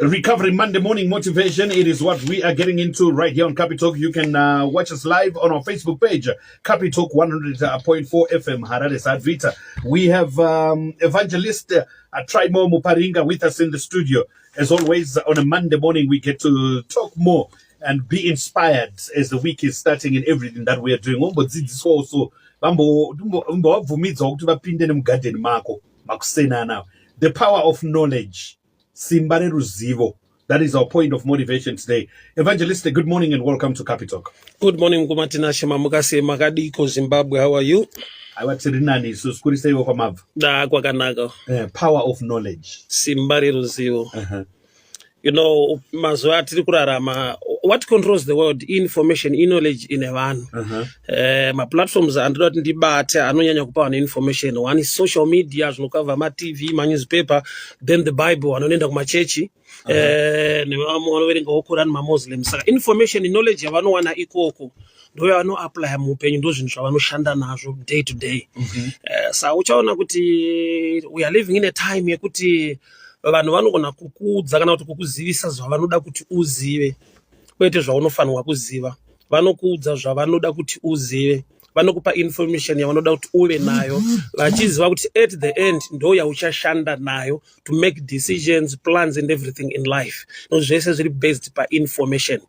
Recovery Monday morning motivation. It is what we are getting into right here on Capitalk. You can watch us live on our Facebook page, Capitalk 100.4 FM, Harare Sadvita. We have Evangelist Trymore Muparinga with us in the studio. As always, on a Monday morning, we get to talk more and be inspired as the week is starting in everything that we are doing. Ombodzidziswa also vambovabvumidzawo kuti vapinde nemugadheni mako makuseni anawo. The power of knowledge, simba reruzivo. That is our point of motivation today. Evangelist, good morning and welcome to Capitalk. Good morning, Mukoma Tinashe. Mamuka sei? Makadiko Zimbabwe? How are you? Aiwa, tiri nani isu. Sikuriseiwo kwamabva? Da, kwakanaka. Power of knowledge. Simba reruzivo. Mazuva atiri kurarama, what controls the world? Information, knowledge ine vanhu. Maplatforms andinoda kuti ndibate anonyanya kupa vanhu information, one is social media, zvinokavha maTV, manewspaper, then the Bible, vanonoenda kumachechi, nevamwe vanoverengawo Quran, maMuslim. Saka information, knowledge yavanowana ikoko ndo yavanoaplya muupenyu, ndo zvinhu zvavanoshanda nazvo day to day. Saka uchaona kuti we are living in a time yekuti vanhu vanogona kukuudza kana kuti kukuzivisa zvavanoda kuti uzive, kwete zvaunofanirwa kuziva. Vanokuudza zvavanoda kuti uzive, vanokupa information yavanoda kuti uve nayo, vachiziva kuti at the end ndo yauchashanda nayo to make decisions, plans and everything in life. No, zvese zviri based painformation.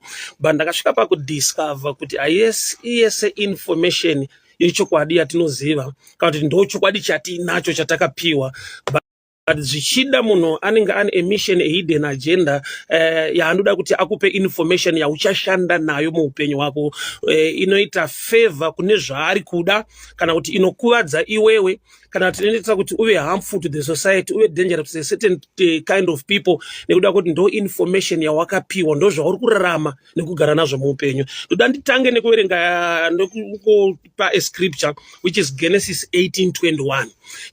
But ndakasvika pakudiscover kuti haisi yese information yechokwadi yatinoziva, kana kuti ndo chokwadi chatinacho chatakapiwa, but zvichida munhu anenge ane a mission, a hidden agenda yaanoda kuti akupe information yauchashanda nayo muupenyu hwako, inoita favor kune zvaari kuda, kana kuti inokuvadza iwewe, kana kuti inoita kuti uve harmful to the society, uve dangerous to a certain kind of people, nekuda kuti ndo information yawakapiwa, ndo zvauri kurarama nekugara nazvo muupenyu. Ndoda nditange nekuverenga, nekupa a scripture, which is Genesis 1821.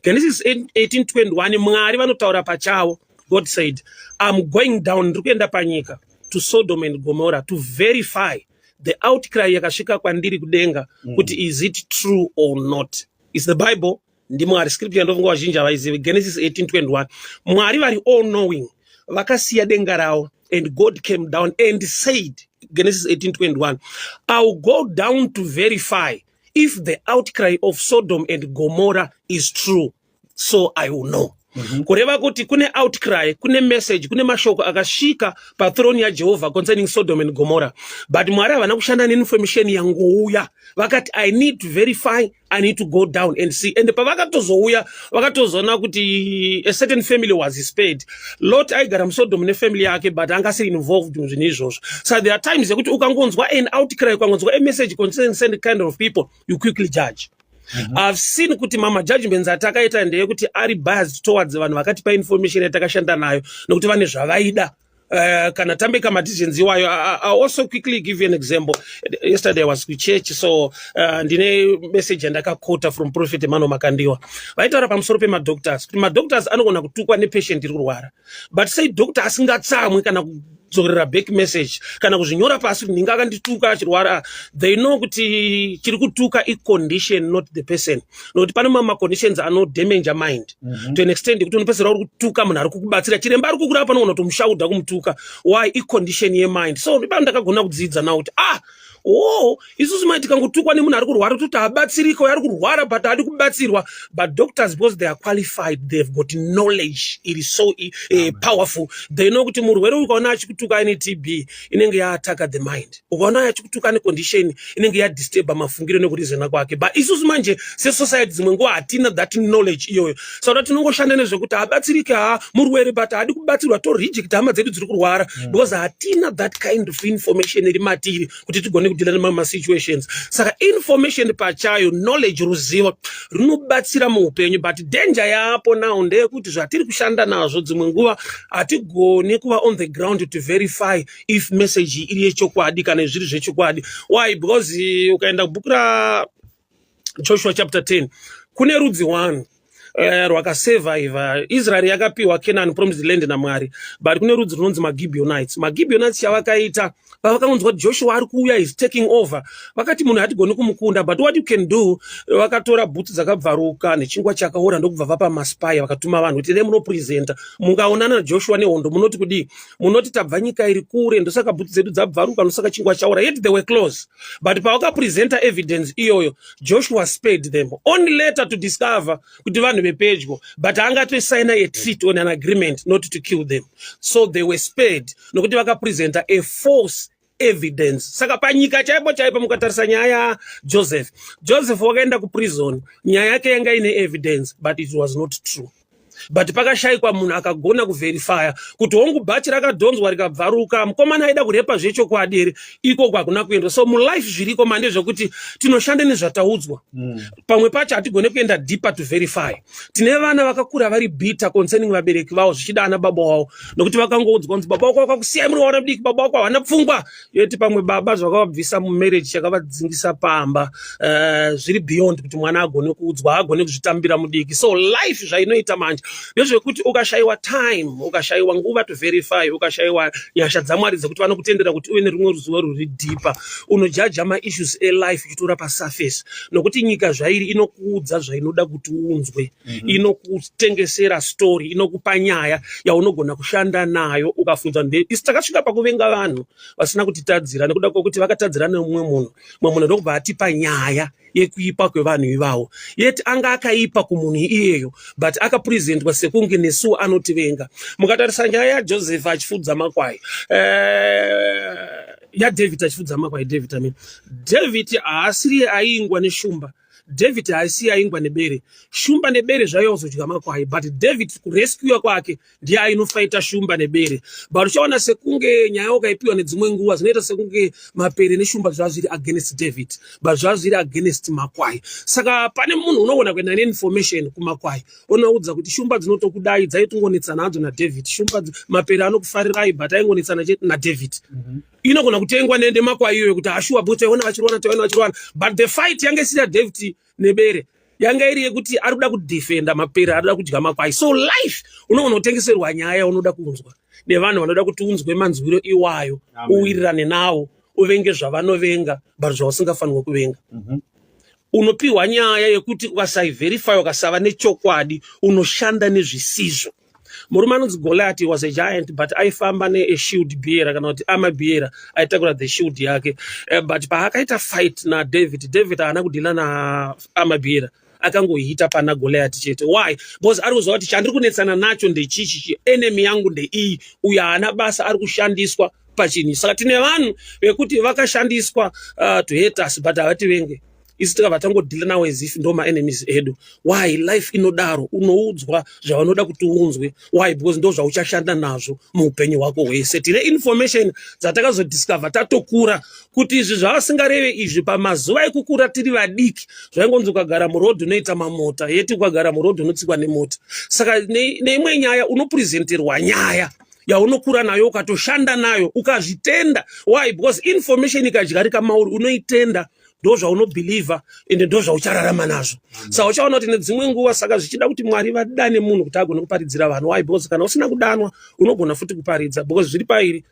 Genesis 1821, Mwari vanotaura pachavo. God said, "I'm going down, ndiri kuenda panyika, to Sodom and Gomorrah to verify the outcry yakasvika kwandiri kudenga, kuti is it true or not." Is the Bible, ndiMwari. Scripture ndofunga vazhinji havaizivi, Genesis 1821. Mwari vari all knowing vakasiya denga ravo and God came down and said, Genesis 1821, "I'll go down to verify if the outcry of Sodom and Gomorrah is true, so I will know." Kureva kuti kune outcry, kune message, kune mashoko akasvika pathrone yaJehovha concerning Sodom and Gomorrah, but Mwari havana kushanda neinformation yangouya. Vakati, "I need to verify, I need to go down and see." And pavakatozouya, vakatozoona kuti a certain family was spared. Lot aigara muSodom nefamily yake, but anga asiri involved muzvinhu izvozvo. So there are times yekuti ukangonzwa an outcry, ukangonzwa a message concerning certain kind of people, you quickly judge. I've seen kuti mama judgments atakaita ndeyekuti ari biased towards vanhu vakatipa information yatakashanda nayo, nokuti vane zvavaida. Kana tambeka madecisions iwayo. I also quickly give you an example. Yesterday I was kuchurch, so ndine message yandakakota from Prophet Emmanuel Makandiwa. Vaitaura pamusoro pemadoctors, kuti madoctors anogona kutukwa nepatient iri kurwara, but sei doctor asingatsamwi kana kudzorera back message kana kuzvinyora pasi kuti ndinga akandituka achirwara? They know kuti chiri kutuka icondition, not the person, nokuti pane mamwe maconditions anodamage mind to an extent yekuti unopedzisira uri kutuka munhu ari kukubatsira. Chiremba ari kukurapa, unogona kutomushaudha, kumutuka. Why? Icondition yemind. So ipapo ndakagona kudzidza nawo kuti, ah, oh, isusu mai tikangotukwa nemunhu ari kurwara, toti habatsiriko, ari kurwara but haadi kubatsirwa. But doctors, because they are qualified, they've got knowledge iri so powerful, they know kuti murwere uyu, ukaona achikutuka aine TB, inenge yaattacka the mind. Ukaona achikutuka ane condition, inenge yadisturba mafungiro nekurizena kwake. But isusu manje sesociety, dzimwe nguva hatina that knowledge iyoyo. Saka tinongoshanda nezvekuti habatsirike, ha, murwere but haadi kubatsirwa, toreject hama dzedu dziri kurwara, because hatina that kind of information iri matiri kuti tigone kudeala nemamwe masituations. Saka information pachayo, knowledge, ruzivo runobatsira muupenyu, but danger yapo now ndeyekuti zvatiri kushanda nazvo, dzimwe nguva hatigoni kuva on the ground to verify if message iri yechokwadi kana zviri zvechokwadi. Why? Because ukaenda kubhuku raJoshua chapter 10, kune rudzi 1 Rwakasurviva. Israel yakapiwa Canaan, promised land, naMwari, but kune rudzi runonzi maGibeonites. MaGibeonites chavakaita, pavakangonzwa kuti Joshua ari kuuya, is taking over, vakati munhu hatigoni kumukunda, but what you can do, vakatora bhutsu dzakabvaruka nechingwa chakaora, ndokubva vapa maspies. Vakatuma vanhu kuti, "Endai munopresenta, mungaonana naJoshua nehondo, munoti kudii? Munoti tabva nyika iri kure, ndosaka bhutsu dzedu dzabvaruka, ndosaka chingwa chaora." Yet they were close, but pavakapresenta evidence iyoyo, Joshua spared them, only later to discover kuti vanhu vepedyo, but angatosaina a treaty on an agreement not to kill them. So they were spared nokuti vakapresenta a false evidence. Saka panyika chaipo chaipo, mukatarisa nyaya yaJoseph, Joseph wakaenda kuprison, nyaya yake yanga ine evidence, but it was not true. But pakashayikwa munhu akagona kuverifya kuti hongu, bhachi rakadhonzwa rikabvaruka, mukomana aida kurepa zvechokwadi here? Ikoko hakuna kuendwa. So mulife zviriko mande zvekuti tinoshanda nezvataudzwa. Pamwe pacho hatigone kuenda deeper to verify. Tine vana vakakura vari bitter concerning vabereki vavo, zvichida ana baba wavo, nokuti vakangoudzwa kunzi baba wako vakakusiyai muri vana mudiki, baba wako havana pfungwa. Yeti pamwe baba zvakavabvisa mumarriage, chakavadzingisa pamba, zviri beyond kuti mwana agone kuudzwa, agone kuzvitambira mudiki. So life zvainoita manje ndezvekuti ukashayiwa time, ukashayiwa nguva to verify, ukashayiwa nyasha dzaMwari dzekuti vanokutendera kuti uve nerumwe ruzivo rwuri deeper, unojaja maissues elife uchitora pasurface, nokuti nyika zvairi inokuudza zvainoda kuti unzwe. Inokutengesera story, inokupa nyaya yaunogona kushanda nayo. Ukafunza isu takasvika pakuvenga vanhu vasina kutitadzira nekuda kwekuti vakatadzira nemumwe munhu. Mumwe munhu ndokubva atipa nyaya yekuipa kwevanhu ivavo, yeti anga akaipa kumunhu iyeyo, but akapresentwa sekunge nesuwo anotivenga. Mukatarisa nyaya yaJoseph achifudza makwai, yaDavid achifudza makwai, David, I mean, David haasiriye aingwa neshumba, David haasiye aingwa nebere. Shumba nebere zvaiwazodya makwai, but David kurescuwa kwake ndiye ainofaita shumba nebere. But uchaona sekunge nyaya ukaipiwa nedzimwe nguva, zvinoita sekunge mapere neshumba zvava zviri against David, but zvava zviri against makwai. Saka pane munhu unogona kuenda neinformation kumakwai, unoudza kuti shumba dzinotokudai, dzaitongonetsana hadzo naDavid. Shumba, mapere anokufarirai, but aingonetsana chete naDavid. Inogona kutengwa nemakwai iyoyo kuti ashuwa, bo taiona vachirwana, taiona vachirwana, but the fight yange isiri yaDavid nebere, yanga iri yekuti ari kuda kudefenda mapere ari kuda kudya makwai. So life unogona kutengeserwa nyaya unoda kunzwa nevanhu vanoda kuti unzwe manzwiro iwayo, uwirirane nawo, uvenge zvavanovenga, but zvausingafanirwa kuvenga. Unopiwa nyaya yekuti ukasaiverify, ukasava nechokwadi, unoshanda nezvisizvo. Murume anonzi Goliath was a giant, but aifamba neashield bearer, kana kuti armor bearer, aitakura the shield yake. But paakaita fight naDavid, David haana kudhila naarmor bearer, akangohita pana Goliath chete. Why? Because ari kuziva kuti chandiri kunetsana nacho ndechichi, enemy yangu ndeiyi, uyo haana basa, ari kushandiswa pachinhu. Saka tine vanhu vekuti vakashandiswa to hate us, but havativenge. Isu tikabva tangodhila nawo as if ndo maenemies edu. Why? Life inodaro, unoudzwa zvavanoda kuti unzwe. Why? Because ndo zvauchashanda nazvo muupenyu hwako hwese. Tine information dzatakazodiscover tatokura kuti izvi zvavasingareve izvi. Pamazuva ekukura tiri vadiki, zvaingonzi ukagara murodhi unoita mamota, yeti ukagara murodhi unotsikwa nemota. Saka neimwe nyaya unopresenterwa nyaya yaunokura nayo, ukatoshanda nayo, ukazvitenda. Why? Because information ikadyarika mauri, unoitenda, ndo zvaunobhilivha, ende ndo zvauchararama nazvo. Saka uchaona kuti nedzimwe nguva, saka zvichida kuti Mwari vadane munhu kuti agone kuparidzira vanhu. Why? Because kana usina kudanwa, unogona futi kuparidza, because zviri pairi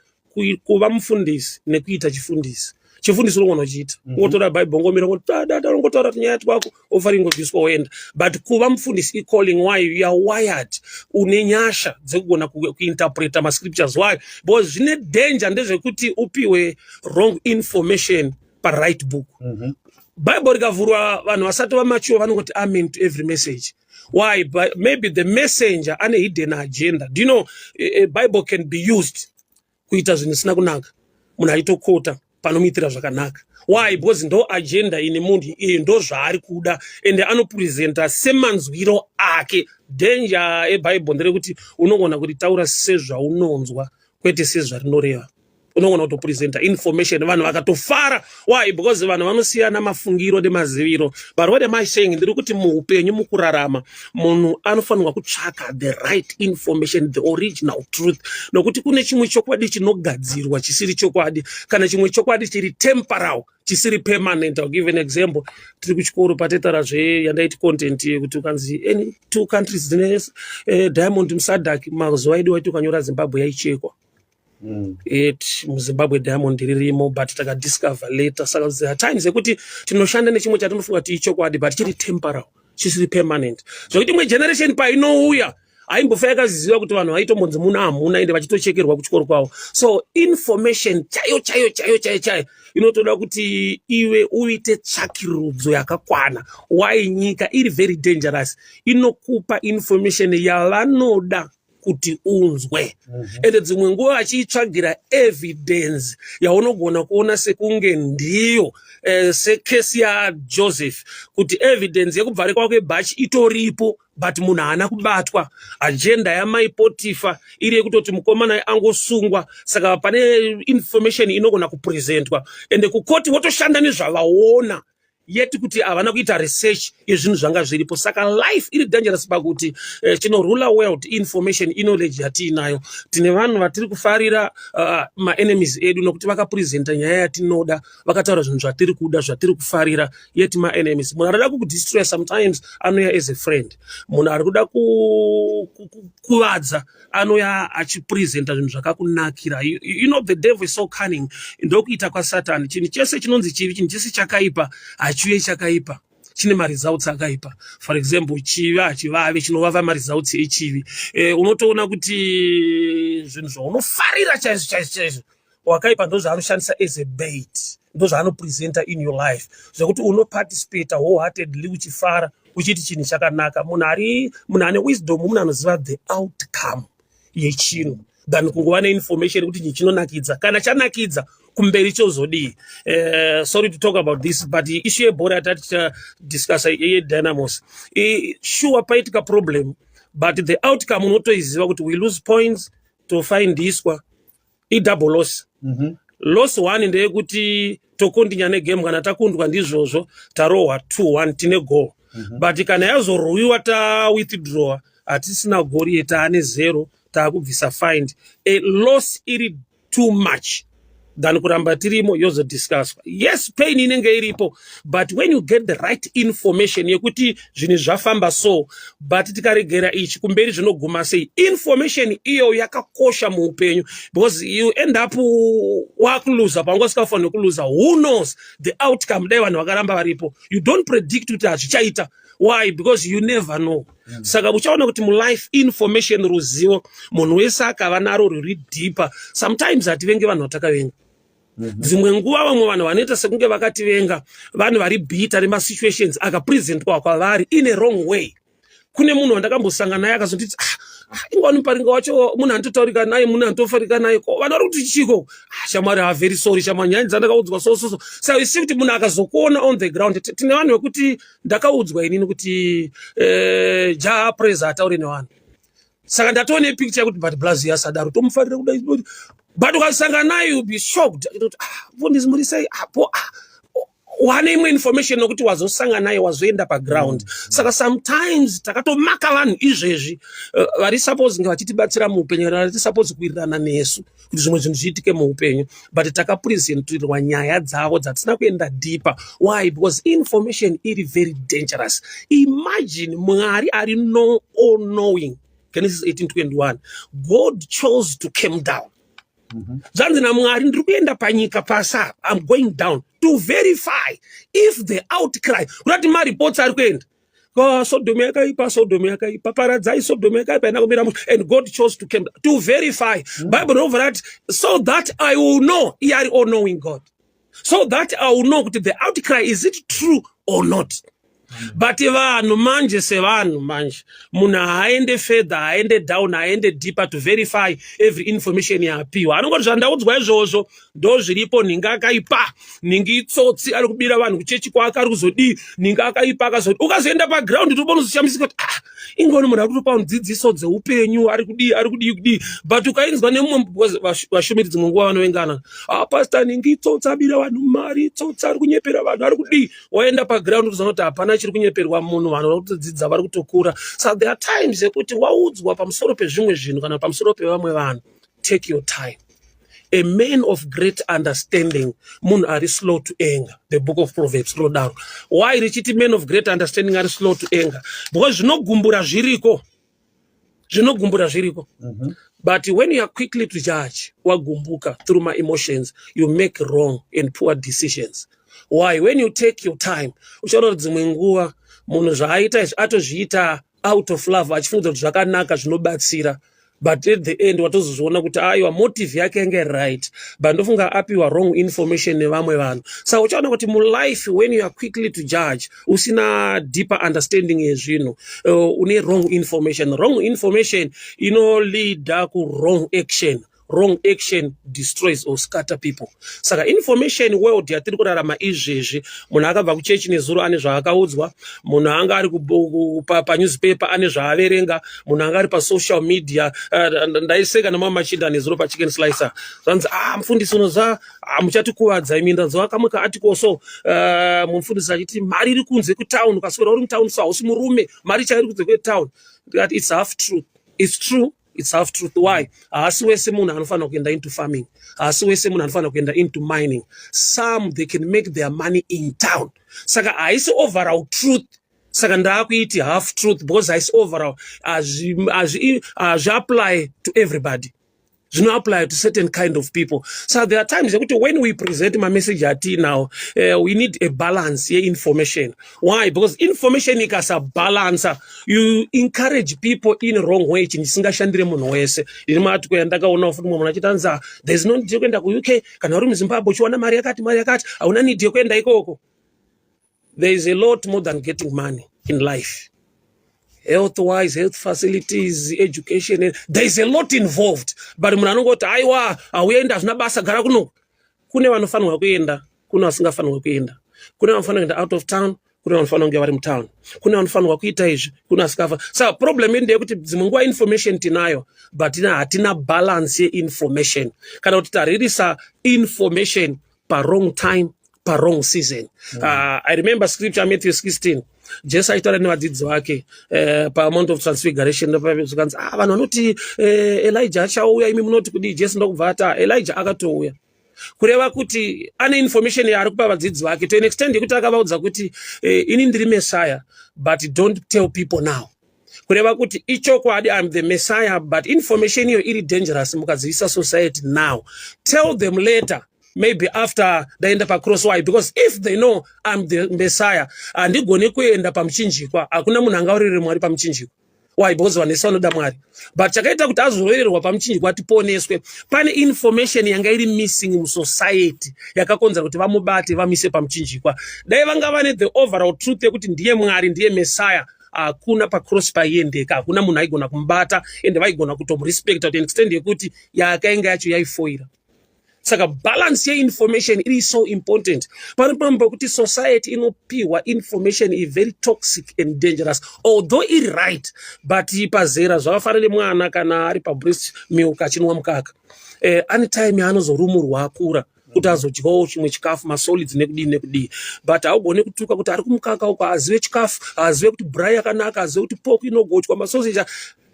kuva mufundisi nekuita chifundisi. Chifundisi unogona kuchiita, ungotora Bhaibheri, ungomira, ungotadada, ungotaura tunyaya twako, ofari ingobviswa, woenda. But kuva mufundisi icalling. Why? You are wired, une nyasha dzekugona kuinterpreta mascriptures. Why? Because zvine danger ndezvekuti upiwe wrong information paright book. Bible rikavhurwa, vanhu vasati vamature vanongoti amen to every message. Why? But maybe the messenger ane hidden agenda. Do you know a Bible can be used kuita zvinhu zvisina kunaka, munhu aitokota panomuitira zvakanaka? Why? Because ndo agenda ine munhu iye, ndo zvaari kuda, ende anopresenta semanzwiro ake. Danger ebhaibheri nderekuti unogona kuritaura sezvaunonzwa, kwete sezvarinoreva. Unogona kutopresenta information, vanhu vakatofara. Why? Because vanhu vanosiyana mafungiro nemaziviro. But what am I saying? Ndiri kuti muupenyu, mukurarama, munhu anofanirwa kutsvaka the right information, the original truth, nokuti kune chimwe chokwadi chinogadzirwa chisiri chokwadi, kana chimwe chokwadi chiri temporal, chisiri permanent. I'll give an example. Tiri kuchikoro patetaura zveyandaiti content yekuti ukanzi any two countries dzine diamond muSADC, mazuva edu waiti ukanyora Zimbabwe yaichekwa. It muZimbabwe diamond ririmo, but takadiscover later. Saka there are times ekuti tinoshanda nechimwe chatinofunga kuti ichokwadi, but chiri temporal, chisiri permanent, zvokuti imwe generation painouya haimbofa yakaziva kuti vanhu vaitombonzi muna hamuna, ende vachitochekerwa kuchikoro kwavo. So information chaiyo chaiyo chaiyo chaiyo chaiyo inotoda kuti iwe uite tsvakirudzo yakakwana. Why? Nyika iri very dangerous, inokupa information yavanoda kuti unzwe, ende dzimwe nguva vachiitsvagira evidence yaunogona kuona sekunge ndiyo, secase yaJoseph, kuti evidence yekubvarikwa kwebhachi itoripo, but munhu haana kubatwa. Agenda yamaiPotifa iri yekutoti mukomana angosungwa. Saka pane information inogona kupresentwa, ende kukoti votoshanda nezvavaona, yeti kuti havana kuita research yezvinhu zvanga zviripo. Saka life iri dangerous pakuti chinorula world information, iknowledge yatiinayo. Tine vanhu vatiri kufarira, maenemies edu, nokuti vakapresenta nyaya yatinoda, vakataura zvinhu zvatiri kuda, zvatiri kufarira, yeti maenemies. Munhu arikuda kukudestroy sometimes anouya as a friend. Munhu ari kuda kukuvadza anouya achipresenta zvinhu zvakakunakira. You know the devil is so cunning. Ndokuita kwaSatani. Chinhu chese chinonzi chivi, chinhu chese chakaipa, hachiuye chakaipa, chine maresults akaipa. For example, chivi hachivave, chinovava maresults echivi. Unotoona kuti zvinhu zvaunofarira chaizvo chaizvo chaizvo, wakaipa ndo zvaanoshandisa as a bait, ndo zvaanopresenta in your life, zvekuti unoparticipata wholeheartedly uchifara, uchiti chinhu chakanaka. Munhu ari munhu ane wisdom munhu anoziva the outcome yechinhu than kungova neinformation kuti chinhu chinonakidza. Kana chanakidza, kumberi chozodii? Sorry to talk about this, but issue yebhora yatati tichadiscussa yeDynamos, sure paitika problem, but the outcome unotoiziva kuti we lose points, tofaindiswa, idouble loss. Loss one ndeyekuti tokontinya negame. Kana takundwa ndizvozvo, tarohwa 2-1, tine goal. But kana yazorwiwa, tawithdrawa, hatisina gori, taane zero, taakubvisa fine. A loss iri too much than kuramba tirimo yozodiscusswa. Yes, pain inenge iripo, but when you get the right information yekuti zvinhu zvafamba so, but tikaregera ichi, kumberi zvinoguma sei, information iyo yakakosha muupenyu, because you end up wakuluza panga usikafaniri kuluza. Who knows the outcome dai vanhu vakaramba varipo? You don't predict kuti hazvichaita. Why? Because you never know. Saka uchaona kuti mulife information, ruzivo, munhu wese akava naro rwuri deeper, sometimes hativenge vanhu vatakavenga. Dzimwe nguva vamwe vanhu vanoita sekunge vakativenga, vanhu vari bitter nemasituations akapresentwa kwavari in a wrong way. Kune munhu wandakambosangana naye akazonditi, "Ah, ah, ingwani Muparinga wacho munhu anototaurika naye, munhu anotofarika naye, ko vanhu vari kuti chiko?" "Ah, shamwari, ha, very sorry shamwari, nyaya dzandakaudzwa so so so." Saka isi kuti munhu akazokuona on the ground, tine vanhu vekuti ndakaudzwa inini kuti Jah Prayzah ataure nevanhu, saka ndatoone picture yekuti but blazi asadaro, tomufarira kudai, but ukasangana naye you'll be shocked. Kuti, "Ah, mfundisi, muri sei apo?" Ah, wane imwe information nokuti wazosangana naye, wazoenda paground. Saka sometimes takatomaka vanhu izvezvi, vari suppose kunge vachitibatsira muupenyu, kana vari suppose kuwirirana nesu kuti zvimwe zvinhu zviitike muupenyu, but takapresentirwa nyaya dzavo dzatisina kuenda deeper. Why? Because information iri very dangerous. Imagine Mwari ari no all knowing. Genesis 18:21, God chose to came down. Zvanzi naMwari, "Ndiri kuenda panyika pasi apa. I'm going down to verify if the outcry," kurati mareports ari kuenda, "Sodom yakaipa, Sodom yakaipa, paradzai, Sodom yakaipa, ina kumira mushe." And God chose to came to verify. Bible rinobva rati, "So that I will know," iye ari all knowing God, "so that I will know kuti the outcry, is it true or not?" But vanhu manje, sevanhu manje, munhu haaende further, haaende down, haaende deeper to verify every information yaapiwa. Anongoti zvandaudzwa izvozvo ndo zviripo. Nhingi akaipa, nhingi itsotsi, ari kubira vanhu kuchechi kwake, ari kuzodii, nhingi akaipa, akazodi. Ukazoenda paground, tobona uzoshamisika kuti, ah, Ingoni munhu ari kutopa dzidziso dzeupenyu, ari kudii, ari kudii kudii, but ukainzwa nemumwe, because vashumiri dzimwe nguva vanovengana. "Ah, pastor ningi itsotsi, abira vanhu mari, itsotsi, ari kunyepera vanhu, ari kudii." Waenda paground kuzoona kuti hapana chiri kunyeperwa munhu, vanhu vari kutodzidza, vari kutokura. So there are times yekuti waudzwa pamusoro pezvimwe zvinhu kana pamusoro pevamwe vanhu, take your time. A man of great understanding munhu ari slow to anger, the Book of Proverbs rinodaro. Why richiti man of great understanding ari slow to anger? Because zvinogumbura zviriko, zvinogumbura zviriko. But when you are quickly to judge, wagumbuka through my emotions, you make wrong and poor decisions. Why? When you take your time, uchaona kuti dzimwe nguva munhu zvaaita izvi atozviita out of love, achifunga kuti zvakanaka, zvinobatsira, but at the end watozozviona kuti aiwa, motive yake yange right, but ndofunga apiwa wrong information nevamwe vanhu. Saka uchaona kuti mulife, when you are quickly to judge, usina deeper understanding yezvinhu, une wrong information. Wrong information inoleada kuwrong action. Wrong action destroys or scatter people. Saka information world yatiri kurarama izvezvi, munhu akabva kuchechi nezuro ane zvaakaudzwa, munhu anga ari panewspaper ane zvaaverenga, munhu anga ari pasocial media. Ndaiseka nemamwe machinda nezuro pachicken slicer, zvanzi, "Ah, mufundisi, unoziva, ah, muchatikuvadza imi." Ndanzwa kamwe kaarticle so, mufundisi achiti mari iri kunze kutauni, ukaswera uri mutauni so hausi murume, mari chairi kunze kwetauni. Ndikati it's half truth. It's true, it's half truth. Why? Haasi wese munhu anofanira kuenda into farming, haasi wese munhu anofanira kuenda into mining. Some, they can make their money in town. Saka haisi overall truth. Saka ndaakuiti half truth because haisi overall, hazviapply to everybody, zvinoapply to certain kind of people. So there are times yekuti when we present mamessage atinawo, we need a balance yeinformation. Why? Because information ikasabalansa, you encourage people in wrong way, chinhu chisingashandire munhu wese. Ndiri maarticle yandakaonawo futi, mumwe munhu achiti anza, "There is no need yekuenda kuUK kana uri muZimbabwe uchiwana mari yakati, mari yakati, hauna need yekuenda ikoko." There is a lot more than getting money in life. Health wise, health facilities, education, there is a lot involved, but munhu anongoti, "Aiwa, hauendi, hazvina basa, gara kuno." Kune vanofanirwa kuenda, kune vasingafanirwa kuenda, kune vanofanira kuenda out of town, kune vanofanira kunge vari mutown, kune vanofanirwa kuita izvi, kune vasingafa. Saka problem yedu ndeyekuti dzimwe nguva information tinayo, but hatina balance yeinformation, kana kuti taririsa information pawrong time, pawrong season. I remember scripture, Matthew 16, Jesu aitaura nevadzidzi vake pamount of Transfiguration. Zvikanzi, "Ah, vanhu vanoti Elijah achauya, imi munoti kudii?" Jesu ndokubva ati, "Ah, Elijah akatouya." Kureva kuti ane information yaari kupa vadzidzi vake to an extent yekuti akavaudza kuti, "Ini ndiri Messiah, but don't tell people now." Kureva kuti ichokwadi, I'm the Messiah, but information iyo iri dangerous mukadzivisa society now. Tell them later, maybe after ndaenda pacross. Why? Because if they know I'm the Messiah, handigoni kuenda pamuchinjikwa. Hakuna munhu angaurire Mwari pamuchinjikwa. Why? Because vanhu vese vanoda Mwari, but chakaita kuti azorovererwa pamuchinjikwa tiponeswe, pane information yanga iri missing musociety yakakonzera kuti vamubate, vamise pamuchinjikwa. Dai vanga vane the overall truth yekuti ndiye Mwari, ndiye Messiah, hakuna pacross paiendeka, hakuna munhu aigona kumubata, ende vaigona kutomurespecta to an extent yekuti yakainga yacho yaifoira. Saka balance yeinformation iri so important. Pane pamwe pekuti society inopiwa information iri very toxic and dangerous, although iri right, but pazera zvakafanana nemwana kana ari pabreast milk achinwa mukaka, ane time yaanozorumurwa akura kuti azodyawo chimwe chikafu, masolids nekudii nekudii, but haugoni kutuka kuti ari kumukaka uko azive chikafu, azive kuti braai yakanaka, azive kuti pork inogochwa, masoseji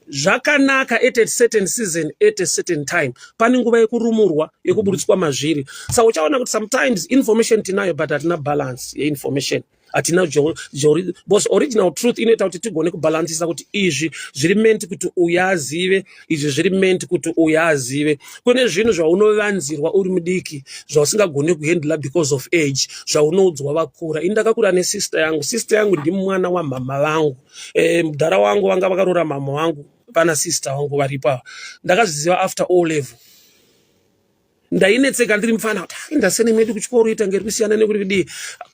zvakanaka at a certain season, at a certain time. Pane nguva yekurumurwa, yekuburitswa mazviri. Saka uchaona kuti sometimes information tinayo, but hatina balance yeinformation, hatina because original truth inoita kuti tigone kubhalansisa kuti izvi zviri meant kuti uyu azive, izvi zviri meant kuti uyu azive. Kune zvinhu zvaunovanzirwa uri mudiki zvausingagoni kuhandla because of age, zvaunoudzwa vakura. Ini ndakakura nesister yangu. Sister yangu ndimwana wamhama vangu. Mudhara wangu vanga vakaroora mhama vangu, pana sister vangu varipo ava. Ndakazviziva after O level. Ndainetseka ndiri mufana kuti, "Ah, ndasene medu kuchikoro ita ngeri kusiyana nekuri kudii."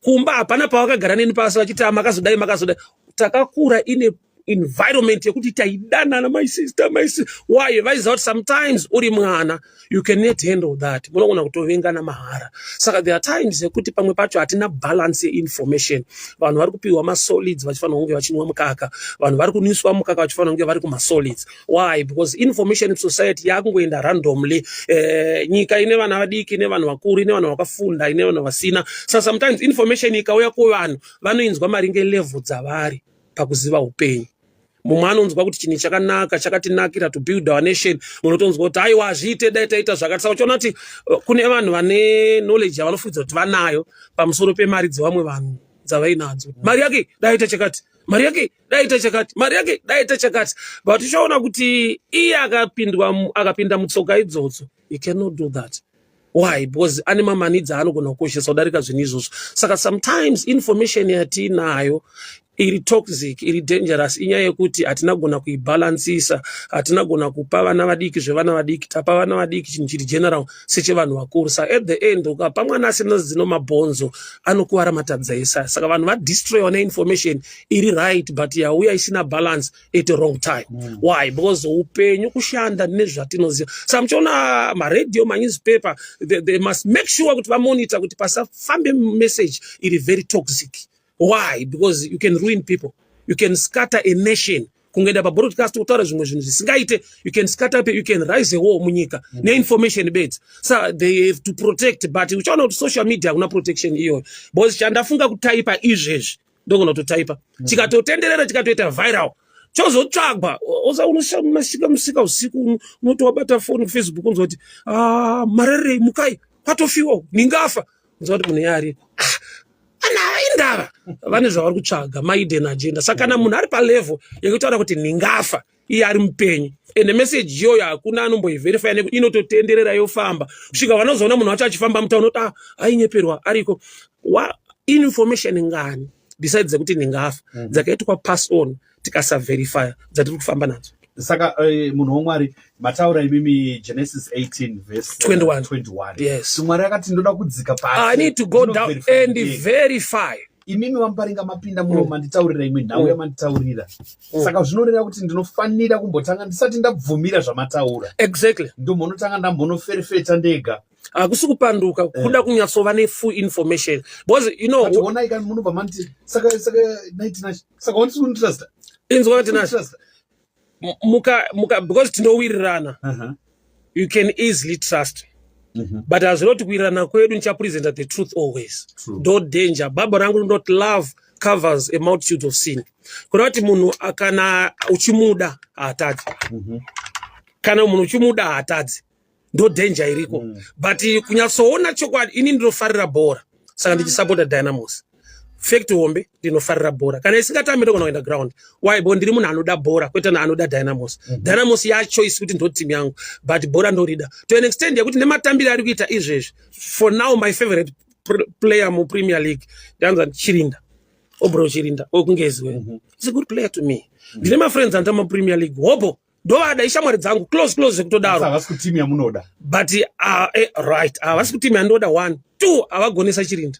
Kumba hapana pavakagara neni pasi vachiti, "Ah, makazodai, makazodai." Takakura ine Environment yekuti taidanana, my sister, my sister. Why? Vaiziva kuti sometimes uri mwana, you cannot handle that, munogona kutovengana mahara. Saka there are times yekuti pamwe pacho hatina balance yeinformation. Vanhu vari kupiwa masolids vachifanira kunge vachinwa mukaka, vanhu vari kunwiswa mukaka vachifanira kunge vari kumasolids. Why? Because information in society yakungoenda randomly. Nyika ine vana vadiki, ine vanhu vakuru, ine vanhu vakafunda, ine vanhu vasina. Saka sometimes information ikauya kuvanhu, vanoinzwa maringe level dzavari pakuziva upenyu. Mumwe anonzwa kuti chinhu chakanaka chakatinakira to build our nation, munotonzwa kuti aiwa, hazviite, dai taita zvakati. Saka uchiona kuti kune vanhu vane knowledge yavanofungidzira kuti vanayo pamusoro pemari dzevamwe vanhu dzavainadzo. Mari yake daita chakati, mari yake daita chakati, mari yake daita chakati, but uchaona kuti iye akapinda mutsoka idzodzo, he cannot do that. Why? Because ane mamanidzi aanogona kukoshesa kudarika zvinhu izvozvo. Saka sometimes information yatiinayo iri toxic, iri dangerous, inyaya yekuti hatina gona kuibhalansisa. Hatina gona kupa vana vadiki zvevana vadiki, tapa vana vadiki chinhu chiri general sechevanhu vakuru. Saka at the end, ukapa mwana asina zino mabhonzo, anokuvara matadza esa. Saka vanhu vadestroywa neinformation iri right but yauya isina balance at the wrong time. Why? Because upenyu kushanda nezvatinoziva. Saka muchiona maradio, manewspaper, they must make sure kuti vamonitor kuti pasafambe message iri very toxic. Why? Because you can ruin people, you can scatter a nation. Kungoenda pabroadcast kutaura zvimwe zvinhu zvisingaite, you can scatter, you can rise a war munyika neinformation bedzi. So they have to protect, but uchaona kuti social media hakuna protection iyoyo, because chandafunga kutaipa izvezvi ndogona kutotaipa, chikatotenderera, chikatoita viral, chozotsvagwa. Unosvika musika usiku, unoti wabata foni kuFacebook, unzwa kuti, "Ah, marerei, mukai, kwatofiwa, ningafa." Unzwa kuti munhu yariko ana indava vane zvavari kutsvaga, mahidden agenda. Saka kana munhu ari palevel yekutaura kuti ndingafa, iye ari mupenyu, ende meseji iyoyo hakuna anomboiverifya nekuti inototenderera, yofamba kusvika vanozoona munhu wacho achifamba mutauni, oti, "Ah, ainyeperwa ariko." Information ngani besides dzekuti ndingafa dzakaitwa pass on, tikasaverifya, dzatiri kufamba nadzo? Saka munhu womwari, mataura imimi Genesis 18 verse 21. 21. Yes. So Mwari akati, "Ndoda kudzika pasi, I need to go down ndinoverify and ndega." verify. Imimi vaMuparinga mapinda muno, manditaurira imwe nhau yamanditaurira. Saka zvinoreva kuti ndinofanira kumbotanga, ndisati ndabvumira zvamataura, ndombonotanga ndambonoferefeta ndega. Hakusi kupanduka, kuda kunyatsova nefull information, because you know But onai kani, munobva manditi saka 99, saka wandisi kunditrusta? Inzwa kuti Nashe, muka because tinowirirana, you can easily trust, but hazvinoti kuwirirana kwedu ndichapresenta the truth always. True. Ndo danger. Baba rangu rinoti love covers a multitude of sin. Kureva kuti munhu kana uchimuda haatadzi. Kana munhu uchimuda haatadzi, ndo danger iriko. But kunyatsoona chokwadi, ini ndinofarira bhora, saka ndichisapota Dynamos. Fact hombe, ndinofarira bhora. Kana isingatambi ndogona kuenda ground. Why? Bo ndiri munhu anoda bhora, kwete anoda Dynamos. Dynamos yachoice kuti ndo team yangu, but bhora ndorida to an extent yekuti nematambiro ari kuita izvezvi, for now my favorite player muPremier League ndanza Chirinda, Obriel Chirinda wekungeziwe. It's a good player to me. Ndine mafriends anotamba muPremier League, hobo ndovada, ishamwari dzangu, close close zvekutodaro. Havasi kutimu yamunoda. But right, havasi kutimu yandoda, one, two, havagonesa Chirinda.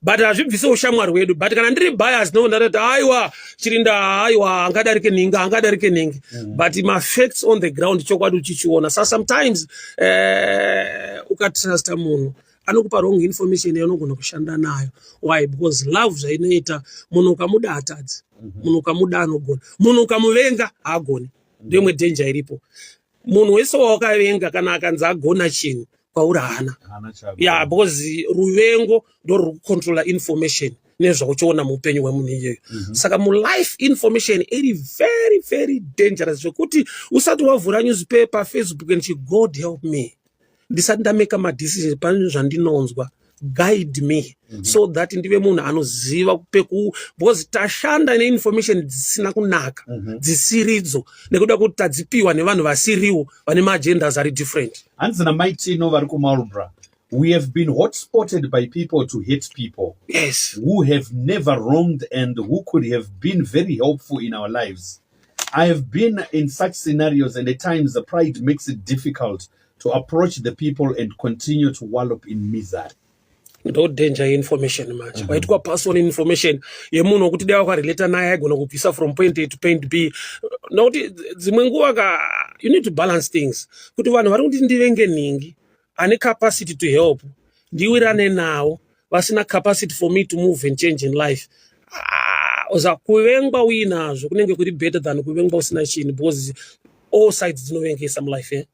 But hazvibvise ushamwari hwedu. But kana ndiri bias, no, ndatati aiwa, Chirinda aiwa, angadarike nhingi, angadarike nhingi. But mafacts on the ground, chokwadi uchichiona. Sa sometimes ukatrusta munhu, anokupa wrong information yaunogona kushanda nayo. Why? Because love zvainoita, munhu ukamuda hatadzi, munhu ukamuda anogona, munhu ukamuvenga haagoni. Ndoimwe danger iripo. Munhu wese wawakavenga, kana akanzi agona chinhu kwauri, haana. Haana chako. Yeah, because ruvengo ndo ruri kucontrola information nezvauchiona muupenyu hwemunhu iyeyo. Saka mulife information iri very very dangerous, zvekuti usati wavhura newspaper, Facebook and chi, "God help me, ndisati ndameka madecision pane zvandinonzwa, guide me so that ndive munhu anoziva peku," because tashanda neinformation dzisina kunaka, dzisiridzo, nekuda kuti tadzipiwa nevanhu vasiriwo, vane maagendas ari different. Hanzi namaitino vari kuMarlborough, "We have been hotspotted by people to hate people who have never wronged and who could have been very helpful in our lives. I have been in such scenarios, and at times the pride makes it difficult to approach the people and continue to wallow in misery." Ndo danger yeinformation manje. Waitwa pass on information yemunhu wekuti dai wakarelata naye aigona kubvisa from point A to point B, nokuti dzimwe nguva ka you need to balance things, kuti vanhu vari kuti ndivenge nhingi ane capacity to help, ndiwirane nawo, vasina capacity for me to move and change in life. Ah, uza kuvengwa uinazvo kunenge kuri better than kuvengwa usina chinhu, because all sides dzinovengesa mulife, eh?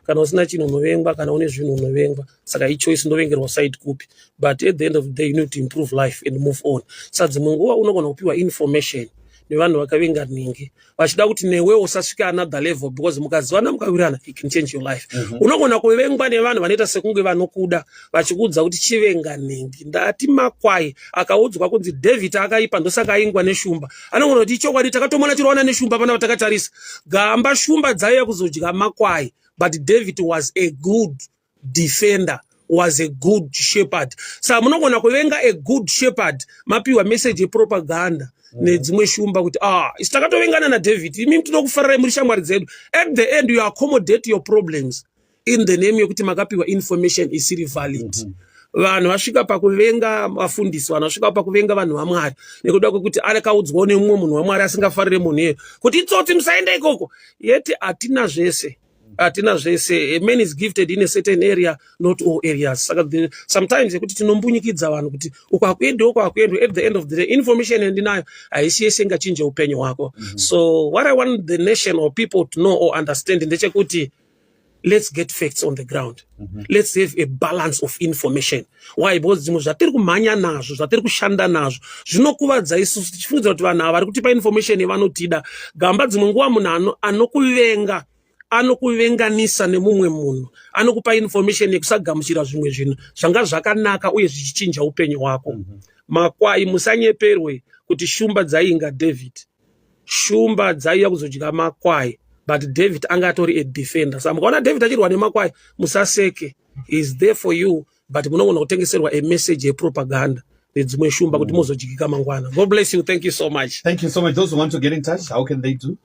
Kana usina chinhu unovengwa, kana une zvinhu unovengwa. Saka ichoice, ndovengerwa side kupi? But at the end of the day you need to improve life and move on. Saka dzimwe nguva unogona kupiwa information nevanhu vakavenga nhingi vachida kuti newewo usasvika another level, because mukazivana, mukawirana, it can change your life. Unogona kuvengwa nevanhu vanoita sekunge vanokuda, vachikuudza kuti chivenga nhingi. Ndati makwai akaudzwa kunzi David akaipa, ndosaka aingwa neshumba, anogona kuti ichokwadi, takatomona chirowana neshumba pana takatarisa gamba, shumba dzaiya kuzodya makwai. But David was a good defender, was a good shepherd. Saka munogona kuvenga a good shepherd, mapiwa message yepropaganda nedzimwe shumba kuti, "Ah, isu takatovengana naDavid, imi tinokufarirai, muri shamwari dzedu." At the end you accommodate your problems in the name yekuti makapiwa information isiri valid. Vanhu vasvika pakuvenga vafundisi, vanhu vasvika pakuvenga vanhu vaMwari nekuda kwekuti akaudzwawo nemumwe munhu waMwari asingafarire munhu iyeyo kuti itsotsi, musaenda ikoko. Yeti hatina zvese, hatina zvese. A man is gifted in a certain area, not all areas. Saka sometimes yekuti tinombunyikidza vanhu kuti uko hakuendi, uko hakuendwi, at the end of the day information yandinayo haisi yese ingachinje upenyu hwako. So what I want the nation or people to know or understand ndechekuti let's get facts on the ground. Let's have a balance of information. Why? Because dzimwe zvatiri kumhanya nazvo, zvatiri kushanda nazvo, zvinokuvadza isusu tichifungidzira kuti vanhu ava vari kutipa information yevanotida. Gamba, dzimwe nguva munhu anokuvenga anokuvenganisa nemumwe munhu, anokupa information yekusagamuchira zvimwe zvinhu zvanga zvakanaka uye zvichichinja upenyu hwako. Makwai, musanyeperwe kuti shumba dzainga David. Shumba dzaiya kuzodya makwai, but David anga atori a defender. Saka mukaona David achirwa nemakwai, musaseke. He is there for you, but munogona kutengeserwa a message yepropaganda nedzimwe shumba kuti muzodyika mangwana. God bless you. Thank you so much. Thank you so much. Those who want to get in touch, how can they do?